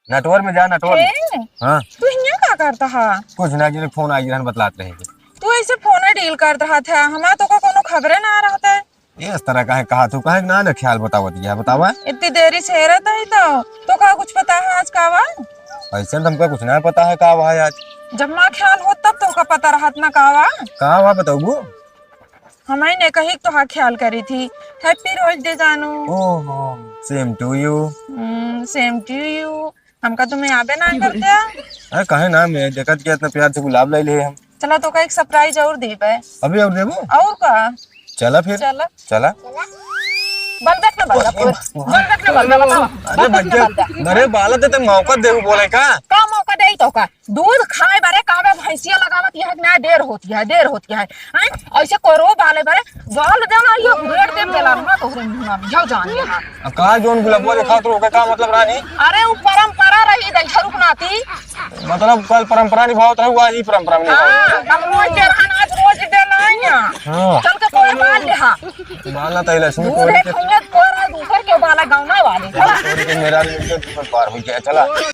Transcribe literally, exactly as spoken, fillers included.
नटवर में जा, नटवर में। ए, हाँ। तू हियाँ का करता हा? कुछ ना, जिन्हें फोन आई रहन बतलात रहे। तू ऐसे फोन डील करत रहत है, हमार तोका कोनो खबरे ना रहत है। ये इस तरह काहे कहा तू, काहे ना, ना ख्याल बतावत गया, बतावा। इतनी देरी से रहत है तो, तोका कुछ पता है आज का बा? ऐसे तो हमका कुछ ना पता है का बा आज। जब माँ ख्याल हो तब तोका पता रहत ना का बा। का बा बताऊ? हमारी ने कही तोहार ख्याल करी थी। Happy Rose Day जानू। ओहो, same to you। हम्म, same to you। हमका तुम्हें यादे ना करते। अरे काहे ना, मैं देखत के इतना प्यार से गुलाब लाई ले हम। चला तोका एक surprise और देबे। अभी और देबो? और का? चला फिर। चला। चला। बल देख ना बल देख। बल देख ना बल देख, बतावा। अरे बल देख ना बच्चे, बल देख। अरे बाला ते मौका देबो बोले का? का मौका देई तोका? दूध खाए बारे कावे भैंसिया लगावत यह ना देर होती है, देर होती है। हैं? ऐसे करो बाले बारे, बाल देना ये रेड देम देला ना तोहरे मुंह में, जाओ जान ले। आ, का जोन गुलाबवा देखात रहो, ओकर का मतलब रानी? अरे उ परंपरा रही दैठरुक नाती। मतलब कल परंपरा निभावत रहे, आज ही परंपरा निभावत रहे। हाँ, हम रोज दे रहन, आज रोज दे नहीं है। हाँ। चल के तोरे बाल ले हा। बाल ना तैला सुन दूध तोड़ है के। खंगत तोरा दूसर के बाला गाँव ना वाले। चला। तोड़ के मेरा भी इज्जत पर पार हो गया, चला।